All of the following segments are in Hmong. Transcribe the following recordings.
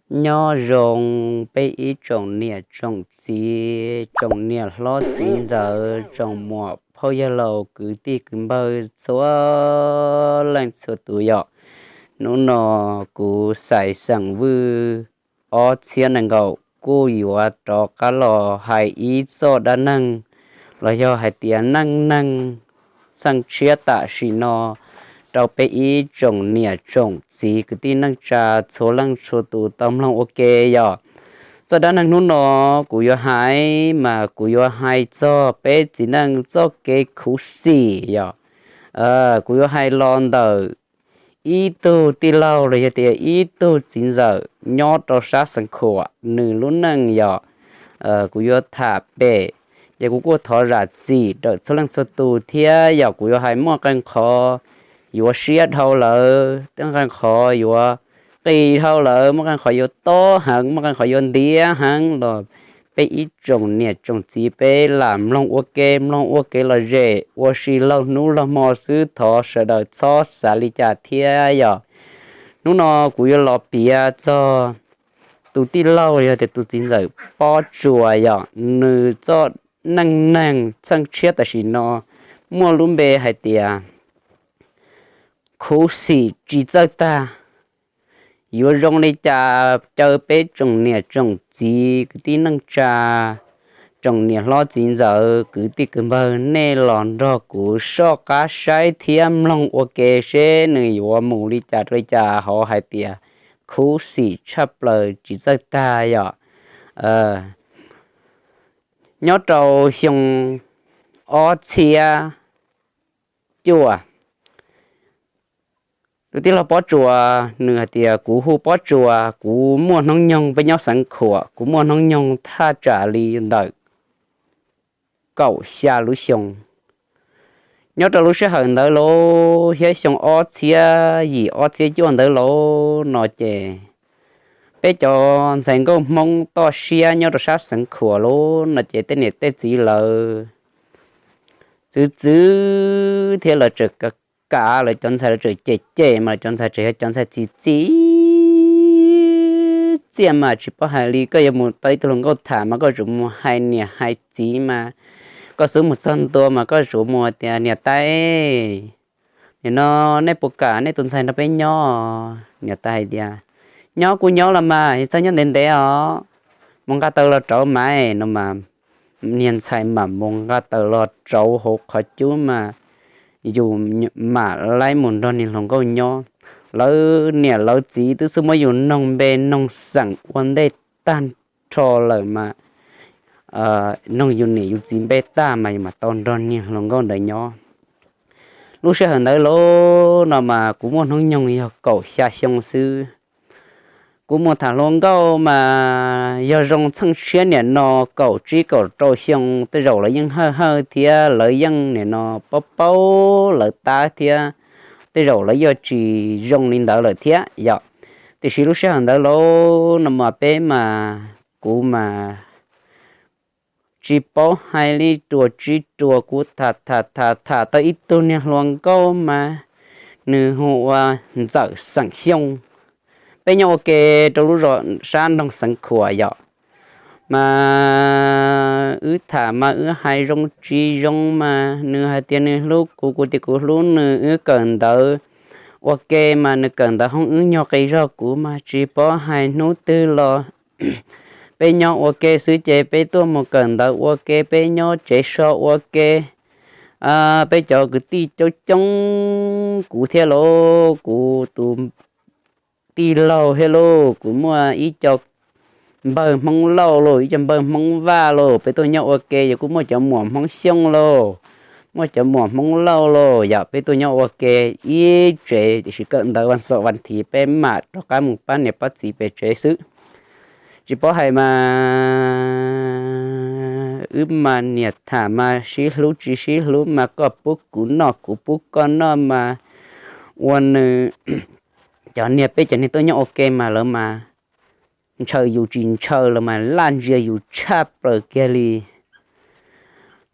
Nyob zoo peb ib tsoom niam tsoom txiv, tsoom niam hlob txiv ntxawm, tsoom muam phauj yawg laus kwv tij kwv npawg txhua leej txhua tus yom. Hnub no kuv Xais Xeem Vwj ob txhiab nees nkaum kuj yuav rov qab los hais ib txoj dab neeg los yog hais tias neej neeg txheej tshiab tam sim no rau peb ib tsoom niam tsoom txiv kwv tij neej tsa txhua leej txhua tus tau mloog ua ke yom. Txoj dab neeg hnub no kuv yuav hais mas kuv yuav hais txog peb txiv neej txoj kev khuv xim yom. Kuv yuav hais los ntawm ib tug tij laug los yog tias ib tug txiv ntxawm nyob rau sab Xeev Khuam nws lub neej yom. Kuv yuav tham pem, ces kuv kuj thov zam txim rau txhua leej txhua tus thiab yom. Kuv yuav hais muaj qee qhov yuav siab dhau lawm, muaj qee qhov yuav qis dhau lawm, muaj qee qhov yuav tob heev, muaj qee qhov yuav ntiav heev los peb ib tsoom niam tsoom txiv peb lam mloog ua ke, mloog ua kev lom zem ua si laug hnub laug hmo xwb, thov sawv daws txhob xav li cas thiab yom. Hnub no kuv yuav los piav txog tus tij laug yog tias tus txiv ntxawm Pob Tsuas yom, nws txoj neej neeg txheej tshiab tam sim no muaj lub npe hais tias khuv xim tsis txawj tag. Yuav zoo li cas caw peb tsoom niam tsoom txiv kwv tij neej tsa, tsoom niam hlob txiv ntxawm kwv tij kwv npawg nej los nrog kuv soj qab saib thiab mloog ua ke seb nws yuav mus li cas rau li cas hauv hais tias khuv xim tshaj plaws tsis txawj tag yom. Nyob rau xyoo ob txhiab cuaj, tus tij laug Pob Tsuas nws hais tias kuv hu Pob Tsuas, kuv muaj hnub nyoog peb nyob Xeev Khuam, kuv muaj hnub nyoog thaj tsam li ntawm kaum xya lub xyoo. Nyob rau lub sij hawm ntawd lauj, thiab xyoo ob txhiab yim ob txhiab cuaj ntawd lauj no ces peb cov ntxhais nkauj Hmoob toj siab nyob rau sab Xeev Khuam lauj no ces tej niam tej txiv lawv txwv txwv thiab lawv tseem kav, lawv cov ntxhais lawv tseem cem cem mas lawv cov ntxhais tseem yog cov ntxhais txi txi txiaj mas tsis paub hais li. Koj yuav mus tau ib tug hluas nkauj tham mas koj yuav tsum mus hais niam hais txiv mas, koj xub mus txog ntua mas koj yuav tsum mus tias niam tais, nim no nej puas kam nej tus ntxhais nrog peb nyob? Niam tais hais tias nyob kuj nyob los mas, txhob nyob ntev ntev os, mus nqa taws los rauv mas no mas niag ntxhais mam mus nqa taws los rauv hauv qhov cub mas yus mam laib mus nrog niag hluas nkauj nyob. Lawv niam lawv txiv twb xub muab yus noog npe noog xeem ua ntej tag nrho lawm mas noog yus niam yus txiv npe tag mas yus mam tau nrog niag hluas nkauj ntawd nyob. Lub sij hawm ntawd lauj no mas kuv muaj hnub nyoog yog kaum xya xyoo xwb. Kuv mus tham hluas nkauj mas yog zoo txheej tshiab niam no kaum tsib kaum rau xyoo tej zaum lawv yeej hawj hawj thiab lawv yeej nim no paub paub lawv tab thiab tej zaum lawv yuav tsis zoo li ntawd lawm thiab yom. Tiam sis lub sij hawm ntawd lauj no mas peb mas kuv mas tsis paub hais li ruas tsis ruas, kuv tham tham tham tham tau ib tug niag hluas nkauj mas nws hu ua Ntxawm xeem Xyooj. Peb nyob ua ke rau lub zos sab nroog Xeev Khuam yom. Mas wb tham mas wb hais zoo tsis zoo mas nws hais tias nws hlub kuv, kuv tias kuv hlub nws, wb kawm ntawv ua ke mas nws kawm ntawv hoob wb nyog qis zog, kuv mas tsis paub hais hnub twg los peb nyob ua ke xwb ces peb tuaj mus kawm ntawv ua ke, peb nyob tsev so ua ke. Peb cov kwv tij coob coob, kuv thiab lauj, kuv tus tij laug thiab lauj, kuv muaj ib co npawg Hmoob Lauj lauj, ib co npawg Hmoob Vaj lauj, peb tuaj nyob ua ke, yog kuj muaj cov muam Hmoob Xyooj lauj, muaj cov muam Hmoob Lauj lauj, yog peb tuaj nyob ua ke ib tsev, tiam sis kawm ntawv vas xaum vas thiv peb mam rov qab mus pab niam pab txiv pem tsev xwb. Tsis paub hais mas wb mas niam tham mas sib hlub tsis sib hlub mas koj pub kuv noj kuv pub koj noj mas ua nws, cov niag peb cov niag tuaj nyob ua ke mas lawv mas ntshaw yus tsis ntshaw, lawv mas laj ntsia yus tshaj plaws kiag li.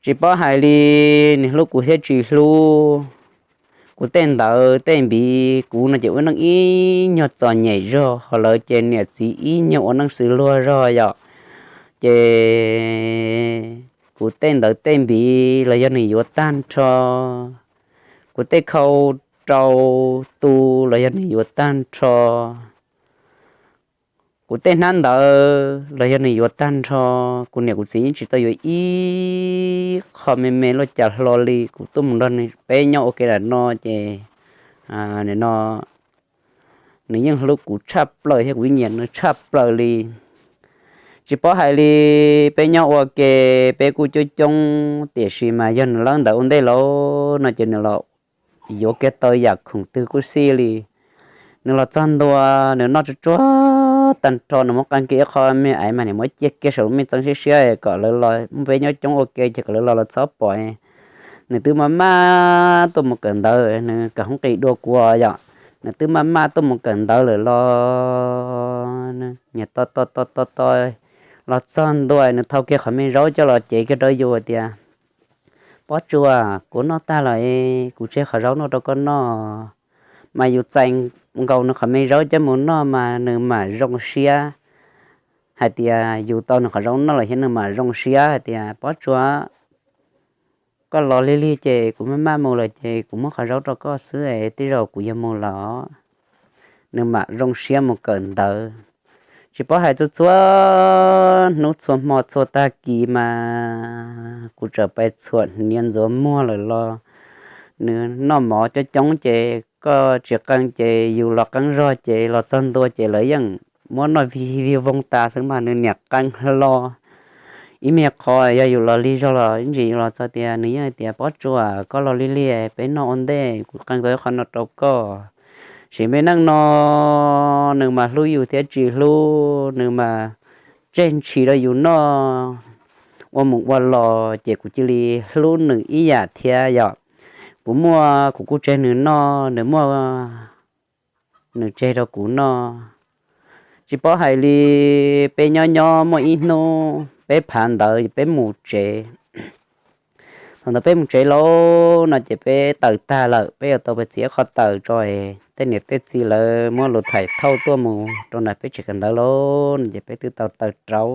Tsis paub hais li, nws hlub kuv thiab tsis hlub. Kuv tej ntawv tej npiv, kuv no ces ua neej ib nyuag txom nyem zog, ho lawv ces niam txiv ib nyuag ua neej xws luag zog yom. Ces kuv tej ntawv tej npiv los yog nws yuav tag nrho, kuv tej khau rau tu los yog nws yuav tag nrho, kuv tej hnab ntawv los yog nws yuav tag nrho. Kuv niam kuv txiv yeej tsis tau yuav ib qho me me luaj cas hlo li. Kuv tuaj mus nrog nws peb nyob ua ke lam no ces, nim no nws yeej hlub kuv tshaj plaws thiab kuv yeej nyiam nws tshaj plaws li. Tsis paub hais li, peb nyob ua ke, peb kuj coob coob, tiam sis mas yog nws lawb ntawv ua ntej lawm no ces nws los yuav kiag tau yam khoom twg kuj xij li. Nws los txog ntua, nws noj tsuag tsuag tag nrho, nws muab qee kiag ib qho me aiv mas nws muab ciaj kiag saum lub me txeeb siab siab kom lawv los, muaj peb nyob coob ua ke ces kom lawv los los txhob pom. Nws twb maj maj tuaj mus kawm ntawv, nws kawm hoob qis dua kuv yom, nws twb maj maj tuaj mus kawm ntawv lawm los nws niam to to to to to los txog ntua, nws thau kiag qhov me zaub coj los cev kiag rau yus tias, Pob Tsuas, kuv noj tag los, kuv tseg qhov zaub no rau koj noj. Mas yus txais nkaus nws qhov me zaub coj mus noj mas nws mam zoo siab hais tias yus tau nws qhov zaub noj lawm thiab nws mam zoo siab hais tias, Pob Tsuas, koj los lig lig ces kuv maj maj mus lawm ces kuv muab qhov zaub rau koj xwb es tej zaum kuv yuav mus lawm. Nws mam zoo siab mus kawm ntawv. Tsis paub hais txhua txhua hnub txhua hmo txhua tag kis mas kuv txawm pais txhuam hniav ntxuav muag lawm los nws noj mov coob coob ces koj tsis qee ces yus los qeeb zog ces los txog ntua ces lawv yeej muab noj vij vij voog tas xwb mas nws niam qee hlo. Ib me qho yog yus los lig zog los ib ntsis yus los txog tias nws yeej hais tias, Pob Tsuas, koj los lig lig peb noj ua ntej, kuv qee tau ib qho no rau koj. Sim me neej no nws mas hlub yus thiab tsis hlub, nws mas tseg ntshis rau yus noj ua mus ua los ces kuv cia li hlub nws ib yam thiab yom. Kuv muaj kuv kuj tseg nws noj, nws muaj nws tseg rau kuv noj. Tsis paub hais li, peb nyob nyob muaj ib hnub peb phav ntawv peb mus tsev. Thaum ntawd peb mus tsev lauj no ces peb taws tag lawm, peb yuav tau pais txiav qhov taws tso, tej niam tej txiv lawv muab lus thaim thauj tuaj mus rau nram peb tsev kawm ntawv lauj no ces peb twb tau taws rau.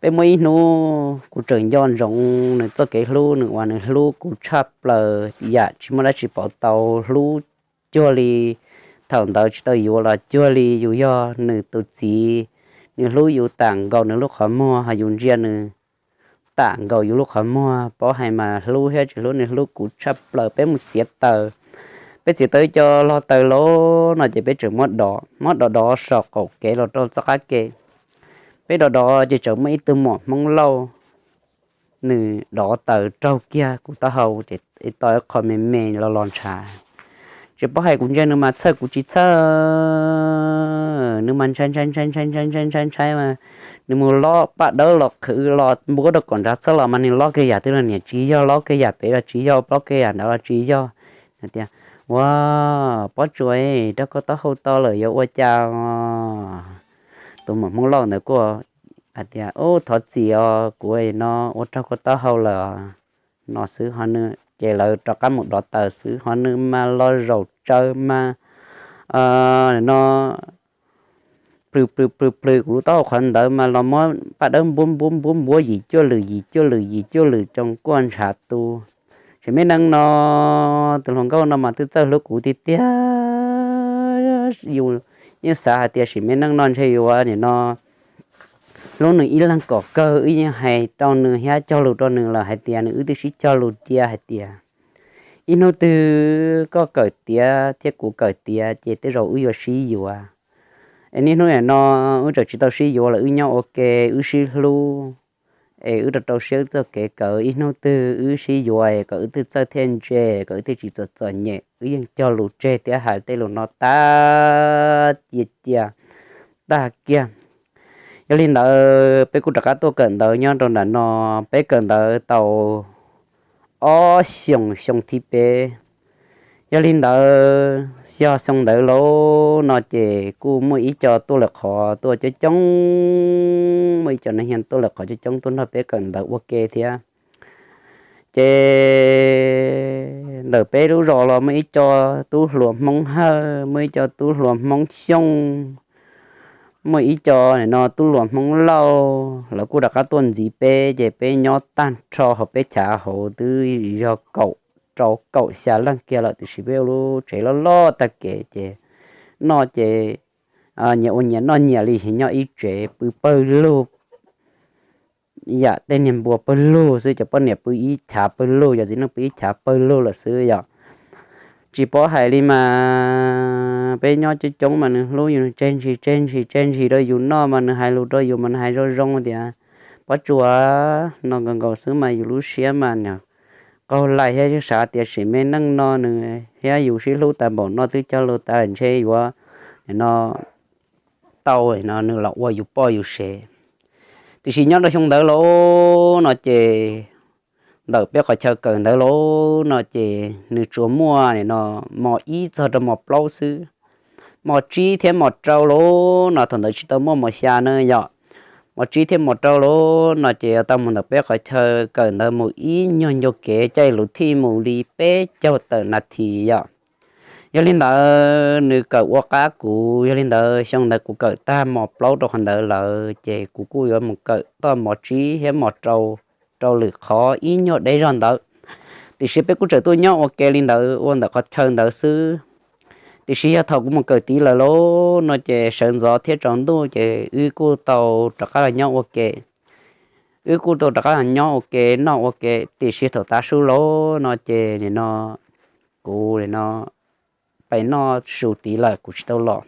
Peb muaj ib hnub kuv tseem nco ntsoov nws txoj kev hlub, nws uas nws hlub kuv tshaj plaws yam tsis muaj dab tsi pauv tau, hlub cuag li thaum ntawd tsis tau yuav los cuag li yus yog nws tus txiv. Nws hlub yus tam nkaus nws lub qhov muag, ho yus ntsia nws tam nkaus yus lub qhov muag. Paub hais mas hlub thiab tsis hlub, nws hlub kuv tshaj plaws. Peb mus txiav taws, peb txiav tau ib co log taws lauj no ces peb tseem muab dov, muab dov dov saum qaum kev los rau txoj qab ke. Peb dov dov ces tseem muaj ib tug muam Hmoob Lauj, nws dov taws raug kiag kuv taub hau ces tau ib qho me me los los ntshav. Tsis paub hais kuv ntsia nws mas txhawj kuv tsis txhawj, nws mas ntshai ntshai ntshai ntshai ntshai ntshai ntshai ntshai mas nws mus lob paj dawb los qhwv los npuab rau kom ntshav txhawj los mas nws lob kiag yam twg los niam tsis yog, lob kiag yam pem los tsis yog, lob kiag yam ntawd los tsis yog. Hais tias, Ua, Pob Tsuas, raug koj taub hau tau lawm yuav ua cas? Tus muam Hmoob Lauj ntawd kuj hais tias, Ub, thov txim os, kuv no ua raug koj taub hau lawm no xwb ho nws ces lawv rov qab mus dov taws xwb ho nws mas los zaum tsawv mas no plws plws plws plws kuv lub taub hau qhov ntawd mas los muab paj dawb npuab npuab npuab npuab yim cuaj lwm yim cuaj lwm yim cuaj lwm tsoo kuaj ntshav tu. Tseem me neej no tus hluas nkauj no mas twb txawj hlub kuv tiag tiag. Yus yeej xav hais tias sim me neej no ntshe yuav nim no hlub nws ib leeg kom kawg, wb yeej hais rau nws thiab cog lus rau nws lawm hais tias nws wb twb sib cog lus cia hais tias ib hnub twg koj kawm tiav thiab kuv kawm tiav ces tej zaum wb yuav sib yuav. Es niaj hnub nim no wb tseem tsis tau sib yuav los wb nyob ua ke, wb sib hlub es wb rau rau siab wb txoj kev kawm, ib hnub twg wb sib yuav kom wb twb txawj thiaj ntse, kom wb thiaj tsis txom txom nyem. Wb yeej cog lus tseg thiab hais tej lus no tag cia cia tag kiag. Yog li ntawd peb kuj rov qab tuaj kawm ntawv nyob rau nram no, peb kawm ntawv tau ob xyoos, xyoo thib peb. Yog li ntawd xyoo ntawd lauj no ces kuj muaj ib co tuaj lawm qhov tuaj coob coob, muaj ib co neeg tuaj lawm qhov coob coob tuaj nrog peb kawm ntawv ua ke thiab. Ces ntawm peb lub zos los muaj ib co tub hluas Hmoob Hawj, muaj ib co tub hluas Hmoob Xyooj, muaj ib co nim no tub hluas Hmoob Lauj, lawv kuj rov qab tuaj ntxiv peb, ces peb nyob tag nrho hauv peb chav hauv twb yog kaum, rau kaum xya leej kiag lawm, tiam sis peb ua lub tsev loj loj tag kev ces noj ces nyias ua nyias noj nyias li, nyob ib tsev pw pawg lug, yam tej niag npua pawg lug xwb, cov poj niam pw ib chav pawg lug, cov txiv neej pw ib chav pawg lug lawm xwb yom. Tsis paub hais li mas peb nyob coob coob mas nws hlub yus, nws tseg ntshis tseg ntshis tseg ntshis rau yus noj mas nws hais lus rau yus mas nws hais zoo zoo tias, Pob Tsuas, no nkaus nkaus xwb mas yus lub siab mas qaug lais thiab, xav tias sim me neej no nws thiab yus sib hlub tas npaum no twb cog lus tas ntshe yuav no tau no nws los ua yus poj yus sev. Tiam sis nyob rau xyoo ntawd lauj no ces ntawm peb qhov chaw kawm ntawd lauj no ces nws tsuas muaj nim no mos ib txog rau mos plaub xwb. Mos tsib thiab mos rau lauj no thaum ntawd tsis tau muaj mos xya na yom. Mos tsib thiab mos rau lauj no ces tau mus ntawm peb qhov chaw kawm ntawd mus ib nyuag ncua kev caij lus thij mus li peb caug tawm nas this yom. Yog li ntawd nws kawm ua qab kuv, yog li ntawd xyoo ntawd kuv kawm tag mos plaub rau qhov ntawd lawm ces kuv kuj yuav mus kawm toj mos tsib thiab mos rau, rau lwm qhov ib nyuag deb zog ntawd. Tiam sis peb kuj tseem tuaj nyob ua ke li ntawd ua ntawm qhov chaw ntawd xwb. Tiam sis yog thaum kuv mus kawm tid lawm lauj no ces sawv ntxov thiab tsaus ntuj ces wb kuj tau rov qab los nyob ua ke. Wb kuj tau rov qab los nyob ua ke noj ua ke, tiam sis thaum tav su lauj no ces nim no kuv nim no pais noj su tid lawm kuv tsis tau los.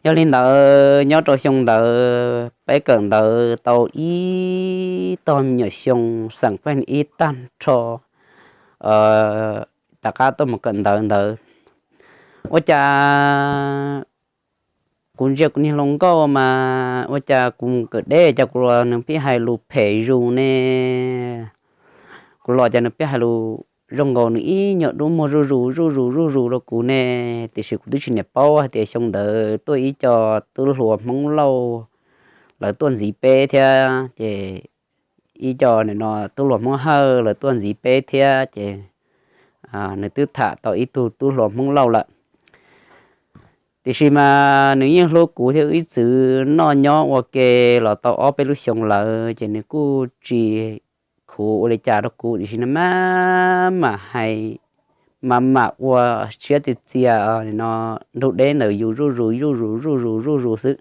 Yog li ntawd nyob rau xyoo ntawd peb kawm ntawv tau ib tog me nyuam xyoo, xeem pheej ib tag nrho rov qab tuaj mus kawm ntawv ntawd. Ua cas kuv ntsia kuv niag hluas nkauj mas ua cas kuv mus kawm deb cas kuv los nws pheej hais lus phem zus ne. Kuv los cas nws pheej hais lus zoo nkaus nws ib nyuag dub muag zuj zus zuj zus zuj zus rau kuv ne. Tiam sis kuv twb tsis niam paub hais tias xyoo ntawd tuaj ib co tub hluas Hmoob Lauj lawv tuaj ntxiv peb thiab ces ib co nim no tub hluas Hmoob Hawj lawv tuaj ntxiv peb thiab ces nws twb tham tau ib tug tub hluas Hmoob Lauj lawm. Tiam sis mas nws yeej hlub kuv thiab wb ib txwm noj nyob ua ke los tau ob peb lub xyoo lawm ces nws kuj tsis khuv ua li cas rau kuv, tiam sis nws maj mam hais, maj mam ua siab txias txias no nrug deb ntawm yus zuj zus zuj zus zuj zus zuj zus xwb.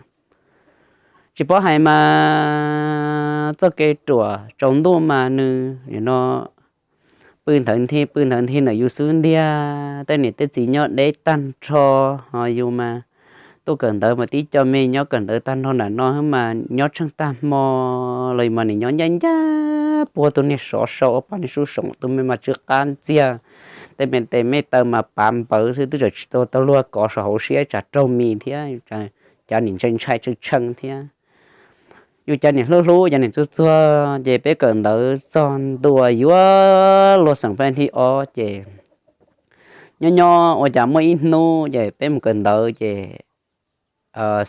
Tsis paub hais mas txoj kev ruam tsaus ntuj mas nws nim no pw nthawv nthi pw nthawv nthi ntawm yus xwb ntiag. Tej niam tej txiv nyob deb tag nrho, ho yus mas tuaj kawm ntawv mas tib co me nyob kawm ntawv tag nrho nram no mas nyob tsheej tag hmo los mas nim nyob ncaj ncaj puag tus niag sov sau ua poj niag sub soom, tus me mas tsw qab ntxiag, tej me tes me taw mas pav npawv xwb twb tseem tsis tau tau luag kov saum hauv siab tsam raug mis thiab, cas nim ntshai ntshai tshee tshee thiab. Yus cas nim hlub hlub cas nim txuag txuag ces peb kawm ntawv txog ntua yuav luag xeem pheej thib ob ces nyob nyob ua cas muaj ib hnub ces peb mus kawm ntawv ces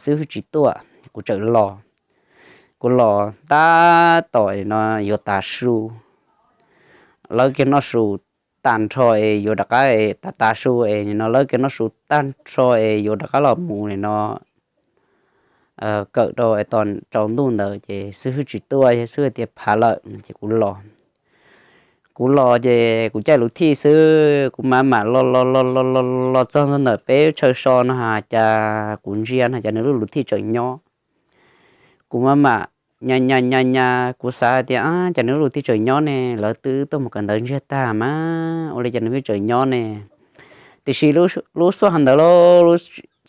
xib hwb tsis tuaj, kuv txawm los. Kuv los tab tom no yuav tav su, lawv kiag noj su tag nrho es yuav rov qab tav tav su es no lawv kiag noj su tag nrho es yuav rov qab los mus no kawm rau tos tsaus ntuj ntawd ces xib hwb tsis tuaj, xib hwb tias phav lawm ces kuv los. Kuv los ces kuv caij lus thij xwb, kuv mam mam los los los los los los txog ntawm peb chaw so no has cas kuv ntsia no cas nws lub lus thij tseem nyob. Kuv mam mam nyas nyas nyas nyas, kuv xav hais tias cas nws lub lus thij tseem nyob ne, lawv twb tuaj mus kawm ntawv ntsiag tag mas ua li cas nws pheej tseem nyob ne. Tiam sis lub xuaj ntawd lauj,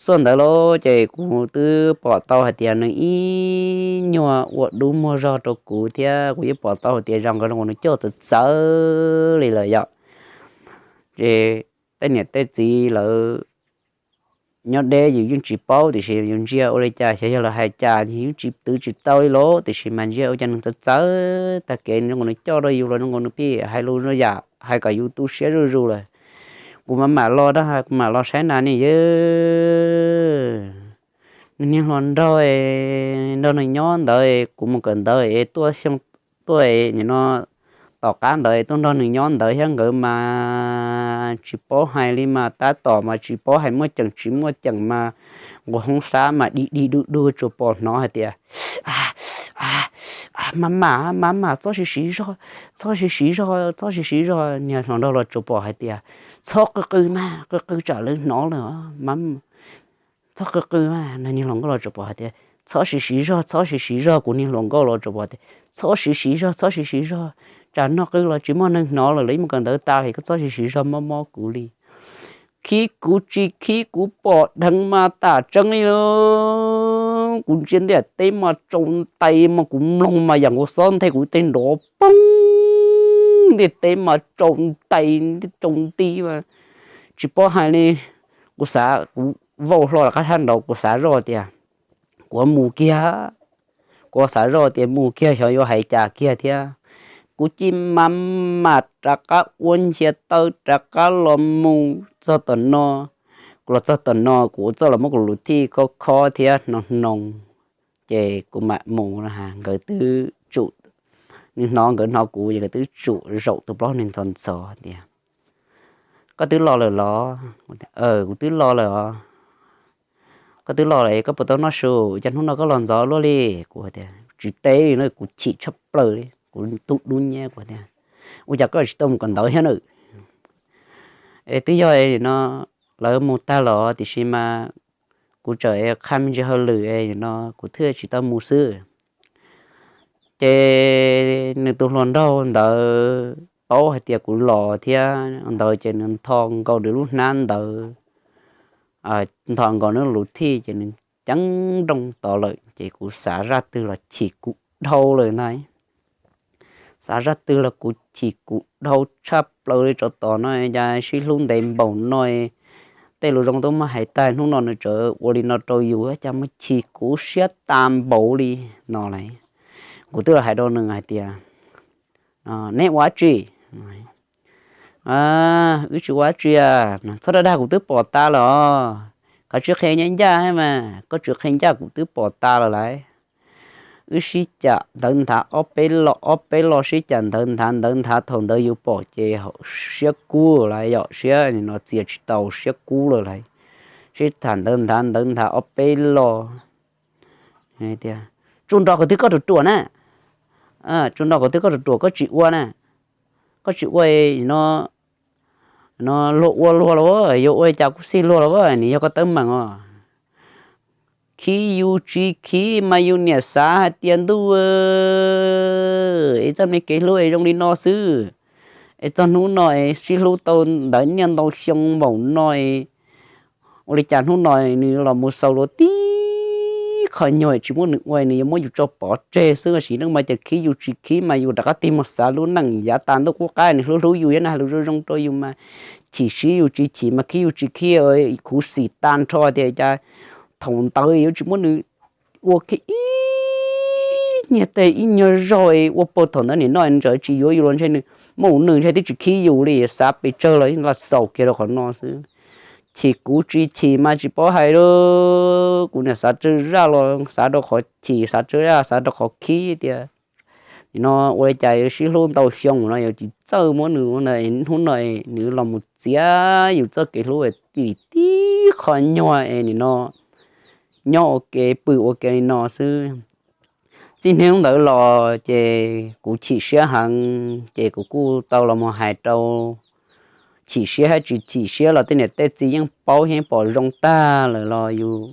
xuaj ntawd lauj ces kuv twb pom tau hais tias nws ib nyuag ua dub muag zog rau kuv thiab kuv yeej pom tau hais tias zoo nkaus li nws coj txawv txawv li lawm yom. Ces tej niam tej txiv lawv nyob deb yus yeej tsis paub, tiam sis yus ntsia ua li cas xyov yog lawv hais cas yus yeej tsis twv tsis tau li lauj, tiam sis mas ntsia ua cas nws txawv txawv tag kev, zoo nkaus nws coj rau yus los zoo nkaus nws pheej hais lus zoo yam hais kom yus tu siab zuj zus lawm. Kuv mam mam los rau, kuv mam los saib na ne yawg, nws niag hluas nraug, nrog nws nyob ntawd, kuv mus kawm ntawv es tuaj xyoo, tuaj nim no tom qab ntawd tuaj nrog nws nyob ntawd thiab nkawd mas tsis paub hais li mas tab tom mas tsis paub hais muaj ceem tsis muaj ceem mas nqus hoob sab mas dig dig dug dug tsuas pom hnov hais tias, maj mam maj mam txhob siv siv zog, txhob siv siv zog, txhob siv siv zog. Niag hluas nraug los tsuas pom hais tias, txhob qw qw mas, qw qw tsam lawv hnov lawm. Txhob qw qw mas, niag hluas nkauj los tsuas pom hais tias, txhob siv siv zog, txhob siv siv zog. Kuv niag hluas nkauj los tsuas pom tias, txhob siv siv zog, txhob siv siv zog, tsam no qw los tsis muaj neeg hnov lawm, lawv yeej mus kawm ntawv tas li, koj txhob siv siv zog mob mob kuv li. Khib kuv tsis khib, kuv pom dheev mas tam tseeb li lauj. Kuv ntsia ntiaj teb mas tsaus ntais mas kuv mloog mas yam nkaus xob nthe kuv tej nrov poob, ntiaj teb mas tsaus ntais tsaus nti mas tsis paub hais li. Kuv xav, kuv vau hlo rov qab sab nraud, kuv xav zoj tias kuv mus kiag, kuv xav zoj tias mus kiag xyov yuav hais cas kiag thiab. Kuv cia li maj mam rov qab ua nchiav taw rov qab los mus txog tom no. Kuv los txog tom no kuv ua txuj los muab kuv lub thij khob khob thiab hnoos hnoos, ces kuv mam mus. Nkawd twb tsum, nws hnov nkawd hnov kuv ces nkawd twb tsum zaum tus plaub ntxhov ntxhov tias, koj twb los lawm los? Kuv twb los lawm os. Koj twb los lawm koj puas tau noj su? Cas hnub no koj los ntxov luaj li? Kuv tias tsis teb li no, kuv chim tshaj plaws li, kuv tub dub nyab, kuv tias, ua cas koj tsis tau mus kawm ntawv thiab na? Es twb yog no lawv mus tag los tiam sis mas kuv tseem qha me ntsis hauj lwm no kuv thiaj tsis tau mus xwb. Ces nws tus hluas nraug ntawd paub hais tias kuv los thiab ntawd ces nws ntho nkaus nws lub hnab ntawd, ntho nkaus nws lub thij ces nws ceeb nrooj tod lawm. Ces kuv xav zaj twg los chim kuv dhau lawm ntag. Xav zaj twg los kuv chim kuv dhau tshaj plaws li. Tsov tom no cas sib hlub ntev npaum no, tej lus zoo twb muab hais tag, hnub no nws tseem ua li no rau yus, cas muaj chim kuv siab tas npaum li no lauj. Kuv twb los hais rau nws hais tias, neb ua dab tsi? Wb tsis ua dab tsi. Txhob dag dag, kuv twb pom tas lawm os. Koj tsis qhia ncaj ncaj mas, koj tsis qhia ncaj kuv twb pom tas lawm lauj. Wb sib cam ntawv nthav ob peb lo ob peb lo, sib cam ntawv nthav ntawv nthav, thaum ntawd yus pom ces siab kub lawm, yog siab no txias tsis tau, siab kub lawm lauj. Sib tham ntawv nthav ntawv nthav ob peb lo. Tias, tsuas nrog qhov twg koj ruam ruam na, tsuas nrog qhov twg koj ruam ruam koj tsis ua na, koj tsis ua no, no luag ua luag los, yuav ua cas kuj xij luag los, nws yog koj teeb meem os. Khib yus tsis khib mas yus niam xav hais tias ntuj, es txoj me kev hlub es zoo li no xwb, es txog hnub no es sib hlub tau ntawv niaj ntau xyoo npaum no, ua li cas hnub no nws los mus xaus luag tib qho nyuag tsis muab nws ua, nws yuav muab yus tso pov tseg xwb. Sim neej mas ces khib yus tsis khib mas yus rov qab tig mus xav lub neej yav tas ntuj qub qab, nws hlub hlub yus thiab nws hais lus zoo zoo rau yus mas, chim siab yus tsis chim mas khib yus tsis khib, khuv xim tag nrho tias cas thaum ntawd yuav tsis muab nws ua kiag ib nyuag teg ib nyuag zog ua pag thaum ntawd nim no nws tseem tsis yuav yus los ntshe nws muaj nws ntshe twb tsis khib yus li. Xav pes tsawg los yeej los xaus kiag rau qhov no xwb. Chim kuv tsis chim mas tsis paub hais li. Kuv niam xav tsawg zaj los xav rau qhov chim, xav tsawg zaj xav rau qhov khib tias, nim no ua li cas yuav sib hlub ntau xyoo no yuav tsis txawj muab nws ua ntawd, hnub no nws los mus txiav yus txoj kev hlub tim tib qho nyuag es nim no nyob ua ke pw ua ke li no xwb. Txij hnub ntawd los ces kuv chim siab heev, ces kuv kuj tau los mus hais rau, chim siab thiab tsis chim siab los tej niam tej txiv yeej paub yeej pom zoo tag lawm los yus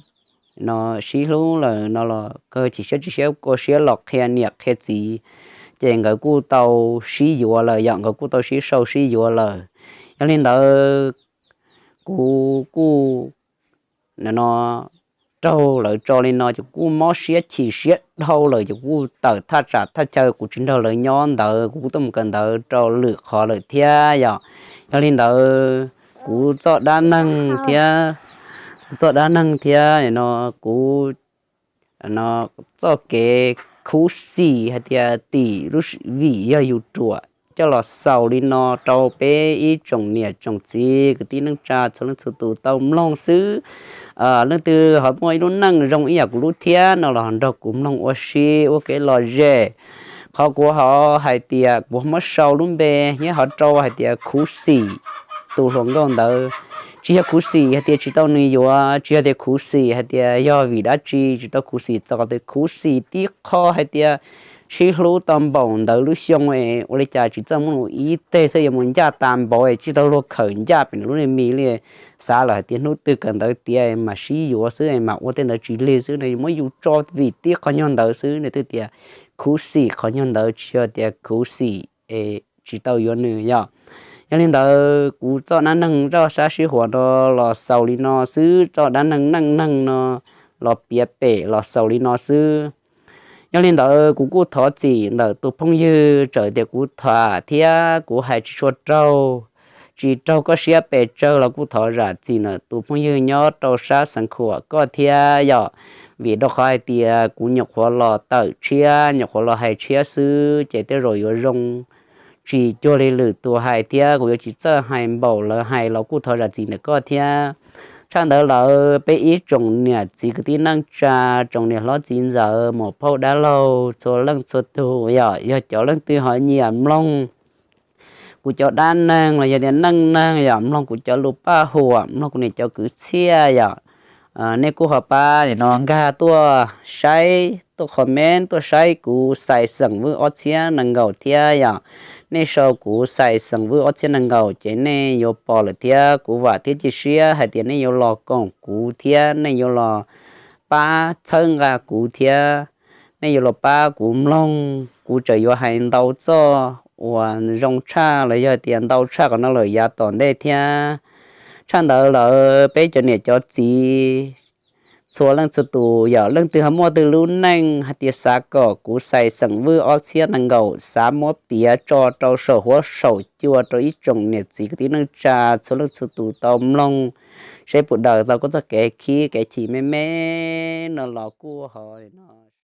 no sib hlub lawm no los kawg chim siab tsis siab kua siab los qhia niam qhia txiv, ces nkawd kuj tau sib yuav lawm, yog nkawd kuj tau sib sau sib yuav lawm. Yog li ntawd kuv kuj no raug lawv tso li no ces kuv kuj mob siab chim siab dhau lawm, ces kuv kuj tawm thaj tsam thaj chaw, kuv tsis nrog lawv nyob ntawd, kuv kuj tuaj mus kawm ntawv rau lwm qhov lawm thiab yom. Yog li ntawd kuv txoj dab neeg thiab, kuv txoj dab neeg thiab no kuv no txoj kev khuv xim hais tias tim lub vim yog yus ruam coj los xaus li no rau peb ib tsoom niam tsoom txiv kwv tij neej tsa txhua leej txhua tus tau mloog xwb. Leej twg ho muaj ib lub neej zoo ib yam kuv lub thiab no los nrog kuv mloog ua si ua kev lom zem. Qhov kuv ho hais tias kuv muab sau lub npe thiab ho rau hais tias khuv xim tus hluas nkauj ntawd, tsis yog khuv xim hais tias tsis tau nws yuav, tsis yog tias khuv xim hais tias yog vim dab tsi tsis tau khuv xim txog qhov twg, khuv xim tib qho hais tias sib hlub tau npaum ntawd lub xyoo, ua li cas tsis txawj muaj ib teg xwb yuav mus ncaj tas npaum, tsis tau luag khawm ncaj pem nws lub niag mis li. Xav lawm hais tias hnub twg kawm ntawv tiav mas sib yuav xwb, mas ua tej ntawd tsis lig xwb, nws muab yus tso vim tib qhov nyuag ntawd xwb, nws twb tias khuv xim qhov nyuag ntawd, tsis yog tias khuv xim tsis tau yuav nws yom. Yog li ntawd kuv txoj dab neeg zaj sab sib huam no los xaus li no xwb, txoj dab neeg neej neeg no los piav pem los xaus li no xwb. Yog li ntawd kuv kuj thov txim ntawm tus phooj ywg txawm tias kuv tham thiab kuv hais tsis tshua raug, tsis raug koj siab pes tsawg los kuj thov zam txim ntawm tus phooj ywg nyob rau sab Xeev Khuam koj thiab yom. Vim rau qhov hais tias kuv nyuam qhuav los tawm tshiab, nyuam qhuav los hais tshiab xwb ces tej zaum yuav zoo tsis cuag li lwm tus hais thiab kuv yuav tsis txawj hais npaum lawv hais los kuj thov zam txim ntawm koj thiab. Tshaj ntawd lawm peb ib tsoom niam txiv kwv tij neej tsa, tsoom niam hlob txiv ntxawm, muam phauj dab laug txhua leej txhua tus yom, yog cov leej twg ho nyiam mloog kuv cov dab neeg los yog tias neej neeg yom, mloog kuv cov lus paj huam, mloog kuv niam cov kwv txhiaj yom, nej kuj ho pab no nkag tuaj saib, tuaj comment, tuaj saib kuv Xais Xeem Vwj ob txhiab nees nkaum thiab yom. Nej sau kuv Xais Xeem Vwj ob txhiab nees nkaum ces nej yuav pom lawm thiab kuv vam thiab cia siab hais tias nej yuav los koom kuv thiab nej yuav los pab txhawb nqa kuv thiab nej yuav los pab kuv mloog. Kuv tseem yuav hais ntau txoj uas zoo tshaj los yog tias ntau tshaj qhov no lawm yav tom ntej thiab. Tshaj ntawd lawm peb cov niam cov txiv txhua leej txhua tus yom, leej twg ho muaj tej lub neej hais tias xav kom kuv Xais Xeem Vwj ob txhiab nees nkaum xav muab piav tso rau saum huab saum cua rau ib tsoom niam txiv kwv tij neej tsa txhua leej txhua tus tau mloog, seb puas daws tau koj txoj kev khib kev chim me me no los kuj ho no